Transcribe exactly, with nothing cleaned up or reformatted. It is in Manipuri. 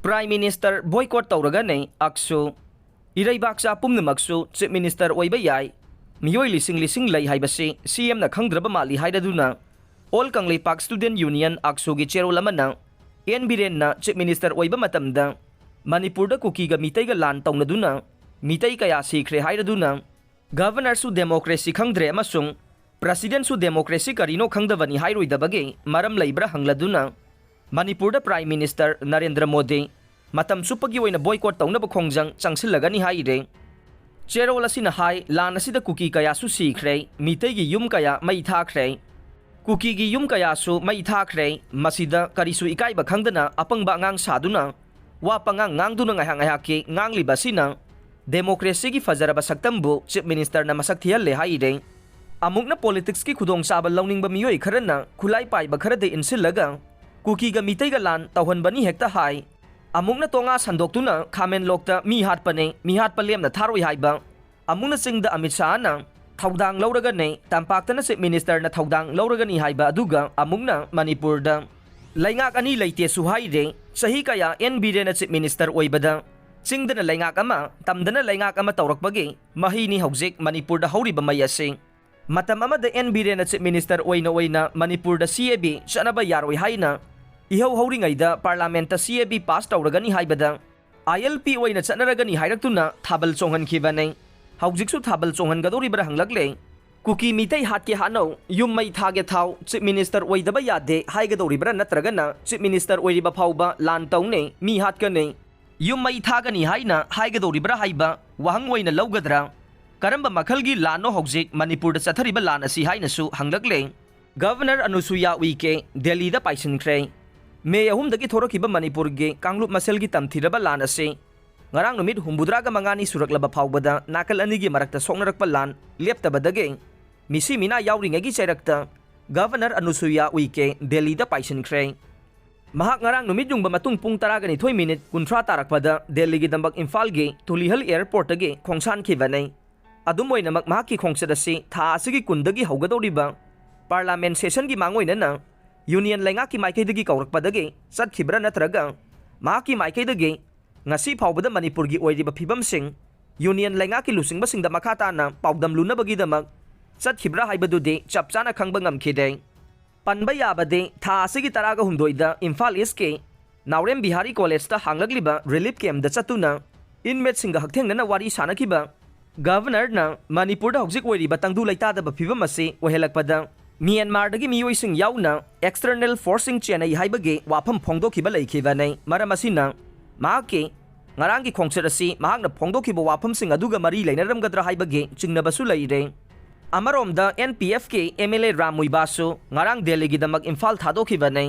Prime Minister boycott ꯇꯧꯔꯒꯅꯤ ꯑꯛꯁꯨ꯫ ꯏꯔꯩꯕꯥꯛꯆꯥ ꯄꯨꯝꯅꯃꯛꯁꯨ Chief Minister ꯑꯣꯏꯕ ꯌꯥꯏ꯫ ꯃꯤꯑꯣꯏ ꯂꯤꯁꯤꯡ ꯂꯤꯁꯤꯡ ꯂꯩ ꯍꯥꯏꯕꯁꯤ C M ꯅ ꯈꯪꯗ꯭ꯔꯕ ꯃꯥꯜꯂꯤ ꯍꯥꯏꯔꯗꯨꯅ All ꯀꯪꯂꯩꯄꯥꯛ Student Union ꯑꯛꯁꯨꯒꯤ ꯆꯦꯔꯣꯜ ꯑꯃꯅ N ꯕꯤꯔꯦꯟꯅ Chief Minister ꯑꯣꯏꯕ ꯃꯇꯝꯗ ꯃꯅꯤꯄꯨꯔꯗ ꯀꯨꯀꯤꯒ ꯃꯤꯇꯩꯒ ꯂꯥꯟ ꯇꯧꯅꯗꯨꯅ ꯃꯤꯇꯩ ꯀꯌꯥ ꯁꯤꯈ꯭ꯔꯦ ꯍꯥꯏꯔꯗꯨꯅ Governorꯁꯨ democracy ꯈꯪꯗ꯭ꯔꯦ ꯑꯃꯁꯨꯡ Presidentꯁꯨ democracy ꯀꯔꯤꯅꯣ ꯈꯪꯗꯕꯅꯤ ꯍꯥꯏꯔꯣꯏꯗꯕꯒꯤ ꯃꯔꯝ ꯂꯩꯕ꯭ꯔꯥ ꯍꯪꯂꯗꯨꯅ ꯃꯅꯤꯄꯨꯔꯗ Prime Minister ꯅꯔꯦꯟꯗ꯭ꯔ ꯃꯣꯗꯤ ꯃꯇꯝ ꯆꯨꯞꯄꯒꯤ ꯑꯣꯏꯅ boycott ꯇꯧꯅꯕ ꯈꯣꯡꯖꯪ ꯆꯪꯁꯤꯜꯂꯒꯅꯤ ꯍꯥꯏꯔꯦ꯫ ꯆꯦꯔꯣꯜ ꯑꯁꯤꯅ ꯍꯥꯏ, ꯂꯥꯟ ꯑꯁꯤꯗ ꯀꯨꯀꯤ ꯀꯌꯥꯁꯨ ꯁꯤꯈ꯭ꯔꯦ, ꯃꯤꯇꯩꯒꯤ ꯌꯨꯝ ꯀꯌꯥ ꯃꯩ ꯊꯥꯈ꯭ꯔꯦ꯫ ꯀꯨꯀꯤꯒꯤ ꯌꯨꯝ ꯀꯌꯥꯁꯨ ꯃꯩ ꯊꯥꯈ꯭ꯔꯦ꯫ ꯃꯁꯤꯗ ꯀꯔꯤꯁꯨ ꯏꯀꯥꯏꯕ ꯈꯪꯗꯅ ꯑꯄꯪꯕ ꯑꯉꯥꯡ ꯁꯥꯗꯨꯅ ꯋꯥ ꯄꯉꯥꯡ ꯉꯥꯡꯗꯨꯅ ꯉꯥꯏꯍꯥꯛ ꯉꯥꯏꯍꯥꯛꯀꯤ ꯉꯥꯡꯂꯤꯕ ꯑꯁꯤꯅ democracyꯒꯤ ꯐꯖꯔꯕ ꯁꯛꯇꯝꯕꯨ Chief Ministerꯅ ꯃꯁꯛ ꯊꯤꯍꯜꯂꯦ ꯍꯥꯏꯔꯦ꯫ ꯑꯃꯨꯛꯅ politicsꯀꯤ ꯈꯨꯗꯣꯡꯆꯥꯕ ꯂꯧꯅꯤꯡꯕ ꯃꯤꯑꯣꯏ ꯈꯔꯅ ꯈꯨꯠꯂꯥꯏ ꯄꯥꯏꯕ ꯈꯔꯗ ꯏꯟꯁꯤꯜꯂꯒ ꯀꯨꯀꯤꯒ ꯃꯤꯇꯩꯒ ꯂꯥꯟ ꯇꯧꯍꯟꯕꯅꯤ ꯍꯦꯛꯇ ꯍꯥꯏ꯫ ꯑꯃꯨꯛꯅ ꯇꯣꯉꯥ ꯁꯟꯗꯣꯛꯇꯨꯅ ꯈꯥꯃꯦꯟꯂꯣꯛꯇ ꯃꯤ ꯍꯥꯠꯄꯅꯦ, ꯃꯤ ꯍꯥꯠꯄ ꯂꯦꯝꯅ ꯊꯥꯔꯣꯏ ꯍꯥꯏꯕ꯫ ꯑꯃꯨꯛꯅ ꯆꯤꯡꯗ ꯑꯃꯤꯠ ꯁꯥꯍꯅ ꯊꯧꯗꯥꯡ ꯂꯧꯔꯒꯅꯦ, ꯇꯝꯄꯥꯛꯇꯅ Chief Ministerꯅ ꯊꯧꯗꯥꯡ ꯂꯧꯔꯒꯅꯤ ꯍꯥꯏꯕ꯫ ꯑꯗꯨꯒ ꯑꯃꯨꯛꯅ ꯃꯅꯤꯄꯨꯔꯗ ꯂꯩꯉꯥꯛ ꯑꯅꯤ ꯂꯩꯇꯦꯁꯨ ꯍꯥꯏꯔꯦ꯫ ꯆꯍꯤ ꯀꯌꯥ N ꯕꯤꯔꯦꯟꯅ Chief Minister ꯑꯣꯏꯕꯗ ꯆꯤꯡꯗꯅ ꯂꯩꯉꯥꯛ ꯑꯃ, ꯇꯝꯗꯅ ꯂꯩꯉꯥꯛ ꯑꯃ ꯇꯧꯔꯛꯄꯒꯤ ꯃꯍꯩꯅꯤ ꯍꯧꯖꯤꯛ ꯃꯅꯤꯄꯨꯔꯗ ꯍꯧꯔꯤꯕ ꯃꯩ ꯑꯁꯤ꯫ ꯃꯇꯝ ꯑꯃꯗ N ꯕꯤꯔꯦꯟꯅ Chief Minister ꯑꯣꯏꯅ ꯑꯣꯏꯅ ꯃꯅꯤꯄꯨꯔꯗ C A B ꯆꯠꯅꯕ ꯌꯥꯔꯣꯏ ꯍꯥꯏꯅ ꯏꯍꯧ ꯍꯧꯔꯤꯉꯩꯗ Parliamentꯇ C A B pass ꯇꯧꯔꯒꯅꯤ ꯍꯥꯏꯕꯗ I L P ꯑꯣꯏꯅ ꯆꯠꯅꯔꯒꯅꯤ ꯍꯥꯏꯔꯛꯇꯨꯅ ꯊꯥꯕꯜ ꯆꯣꯡꯍꯟꯈꯤꯕꯅꯤ꯫ ꯍꯧꯖꯤꯛꯁꯨ ꯊꯥꯕꯜ ꯆꯣꯡꯍꯟꯒꯗꯧꯔꯤꯕ꯭ꯔꯥ ꯍꯪꯂꯛꯂꯦ꯫ ꯀꯨꯀꯤ ꯃꯤꯇꯩ ꯍꯥꯠꯀꯦ ꯍꯥꯠꯅꯧ, ꯌꯨꯝ ꯃꯩ ꯊꯥꯒꯦ ꯊꯥꯎ, Chief Minister ꯑꯣꯏꯗꯕ ꯌꯥꯗꯦ ꯍꯥꯏꯒꯗꯧꯔꯤꯕ꯭ꯔꯥ ꯅꯠꯇ꯭ꯔꯒꯅ Chief Minister ꯑꯣꯏꯔꯤꯕ ꯐꯥꯎꯕ ꯂꯥꯟ ꯇꯧꯅꯤ, ꯃꯤ ꯍꯥꯠꯀꯅꯤ, ꯌꯨꯝ ꯃꯩ ꯊꯥꯒꯅꯤ ꯍꯥꯏꯅ ꯍꯥꯏꯒꯗꯧꯔꯤꯕ꯭ꯔꯥ ꯍꯥꯏꯕ ꯋꯥꯍꯪ ꯑꯣꯏꯅ ꯂꯧꯒꯗ꯭ꯔꯥ? ꯀꯔꯝꯕ ꯃꯈꯜꯒꯤ ꯂꯥꯟꯅꯣ ꯍꯧꯖꯤꯛ ꯃꯅꯤꯄꯨꯔꯗ ꯆꯠꯊꯔꯤꯕ ꯂꯥꯟ ꯑꯁꯤ ꯍꯥꯏꯅꯁꯨ ꯍꯪꯂꯛꯂꯦ꯫ Governor ꯑꯅꯨꯁꯨꯌꯥ ꯎꯏꯀꯦ ꯗꯦꯜꯂꯤꯗ ꯄꯥꯏꯁꯤꯟꯈ꯭ꯔꯦ꯫ ꯃꯦ ꯑꯍꯨꯝꯗꯒꯤ ꯊꯣꯔꯛꯈꯤꯕ ꯃꯅꯤꯄꯨꯔꯒꯤ ꯀꯥꯡꯂꯨꯞ ꯃꯁꯦꯜꯒꯤ ꯇꯝꯊꯤꯔꯕ ꯂꯥꯟ ꯑꯁꯤ ꯉꯔꯥꯡ ꯅꯨꯃꯤꯠ ꯍꯨꯝꯐꯨꯇꯔꯥꯒ ꯃꯉꯥꯅꯤ ꯁꯨꯔꯛꯂꯕ ꯐꯥꯎꯕꯗ ꯅꯥꯀꯜ ꯑꯅꯤꯒꯤ ꯃꯔꯛꯇ ꯁꯣꯛꯅꯔꯛꯄ ꯂꯥꯟ ꯂꯦꯞꯇꯕꯗꯒꯤ ꯃꯤꯁꯤ ꯃꯤꯅꯥ ꯌꯥꯎꯔꯤꯉꯩꯒꯤ ꯆꯩꯔꯛꯇ Governor ꯑꯅꯨꯁꯨꯌꯥ ꯎꯏꯀꯦ ꯗꯦꯜꯂꯤꯗ ꯄꯥꯏꯁꯤꯟꯈ꯭ꯔꯦ꯫ ꯃꯍꯥꯛ ꯉꯔꯥꯡ ꯅꯨꯃꯤꯠ ꯌꯨꯡꯕ ꯃꯇꯨꯡ ꯄꯨꯡ ꯇꯔꯥꯒ ꯅꯤꯊꯣꯏ ꯃꯤꯅꯤꯠ ꯀꯨꯟꯊ꯭ꯔꯥ ꯇꯥꯔꯛꯄꯗ ꯗꯦꯜꯂꯤꯒꯤ ꯗꯝꯕꯛ ꯏꯝꯐꯥꯜꯒꯤ ꯇꯨꯂꯤꯍꯜ airportꯇꯒꯤ ꯈꯣꯡꯁꯥꯟꯈꯤꯕꯅꯤ꯫ ꯑꯗꯨꯝ ꯑꯣꯏꯅꯃꯛ, ꯃꯍꯥꯛꯀꯤ ꯈꯣꯡꯆꯠ ꯑꯁꯤ ꯊꯥ ꯑꯁꯤꯒꯤ ꯀꯨꯟꯗꯒꯤ ꯍꯧꯒꯗꯧꯔꯤꯕ Parliament sessionꯒꯤ ꯃꯥꯡꯑꯣꯏꯅꯅ Union ꯂꯩꯉꯥꯛꯀꯤ ꯃꯥꯏꯀꯩꯗꯒꯤ ꯀꯧꯔꯛꯄꯗꯒꯤ ꯆꯠꯈꯤꯕ꯭ꯔꯥ ꯅꯠꯇ꯭ꯔꯒ ꯃꯍꯥꯛꯀꯤ ꯃꯥꯏꯀꯩꯗꯒꯤ ꯉꯁꯤ ꯐꯥꯎꯕꯗ ꯃꯅꯤꯄꯨꯔꯒꯤ ꯑꯣꯏꯔꯤꯕ ꯐꯤꯕꯝꯁꯤꯡ ꯌꯨꯅꯤꯌꯟ ꯂꯩꯉꯥꯛꯀꯤ ꯂꯨꯆꯤꯡꯕꯁꯤꯡꯗ ꯃꯈꯥ ꯇꯥꯅ ꯄꯥꯎꯗꯝꯂꯨꯅꯕꯒꯤꯗꯃꯛ ꯆꯠꯈꯤꯕ꯭ꯔꯥ ꯍꯥꯏꯕꯗꯨꯗꯤ ꯆꯞ ꯆꯥꯅ ꯈꯪꯕ ꯉꯝꯈꯤꯗꯦ꯫ ꯄꯟꯕ ꯌꯥꯕꯗꯤ, ꯊꯥ ꯑꯁꯤꯒꯤ ꯇꯔꯥꯒ ꯍꯨꯝꯗꯣꯏꯗ ꯏꯝꯐꯥꯜ ꯏꯁꯀꯤ ꯅꯥꯎꯔꯦꯝ ꯕꯤꯍꯥꯔꯤ ꯀꯣꯂꯦꯖꯇ ꯍꯥꯡꯂꯛꯂꯤꯕ ꯔꯤꯂꯤꯐ ꯀꯦꯝꯞꯇ ꯆꯠꯇꯨꯅ ꯏꯟꯃꯦꯠꯁꯤꯡꯒ ꯍꯛꯊꯦꯡꯅꯅ ꯋꯥꯔꯤ ꯁꯥꯅꯈꯤꯕ ꯒꯚꯔꯅꯔꯅ ꯃꯅꯤꯄꯨꯔꯗ ꯍꯧꯖꯤꯛ ꯑꯣꯏꯔꯤꯕ ꯇꯪꯗꯨ ꯂꯩꯇꯥꯗꯕ ꯐꯤꯕꯝ ꯑꯁꯤ ꯑꯣꯏꯍꯜꯂꯛꯄꯗ ꯃ꯭ꯌꯥꯟꯃꯥꯔꯗꯒꯤ ꯃꯤꯑꯣꯏꯁꯤꯡ ꯌꯥꯎꯅ ꯑꯦꯛꯁꯇꯔꯅꯦꯜ ꯐꯣꯔꯁꯁꯤꯡ ꯆꯦꯟꯅꯩ ꯍꯥꯏꯕꯒꯤ ꯋꯥꯐꯝ ꯐꯣꯡꯗꯣꯛꯈꯤꯕ ꯂꯩꯈꯤꯕꯅꯤ꯫ ꯃꯔꯝ ꯑꯁꯤꯅ ꯃꯍꯥꯛꯀꯤ ꯉꯔꯥꯡꯒꯤ ꯈꯣꯡꯆꯠ ꯑꯁꯤ ꯃꯍꯥꯛꯅ ꯐꯣꯡꯗꯣꯛꯈꯤꯕ ꯋꯥꯐꯝꯁꯤꯡ ꯑꯗꯨꯒ ꯃꯔꯤ ꯂꯩꯅꯔꯝꯒꯗ꯭ꯔꯥ ꯍꯥꯏꯕꯒꯤ ꯆꯤꯡꯅꯕꯁꯨ ꯂꯩꯔꯦ꯫ ꯑꯃꯔꯣꯝꯗ, ꯑꯦꯟ ꯄꯤ ꯑꯦꯐꯀꯤ ꯑꯦꯝ ꯑꯦꯜ ꯑꯦ ꯔꯥꯝ ꯃꯨꯏꯕꯥꯁꯨ ꯉꯔꯥꯡ ꯗꯦꯜꯂꯤꯒꯤꯗꯃꯛ ꯏꯝꯐꯥꯜ ꯊꯥꯗꯣꯛꯈꯤꯕꯅꯤ꯫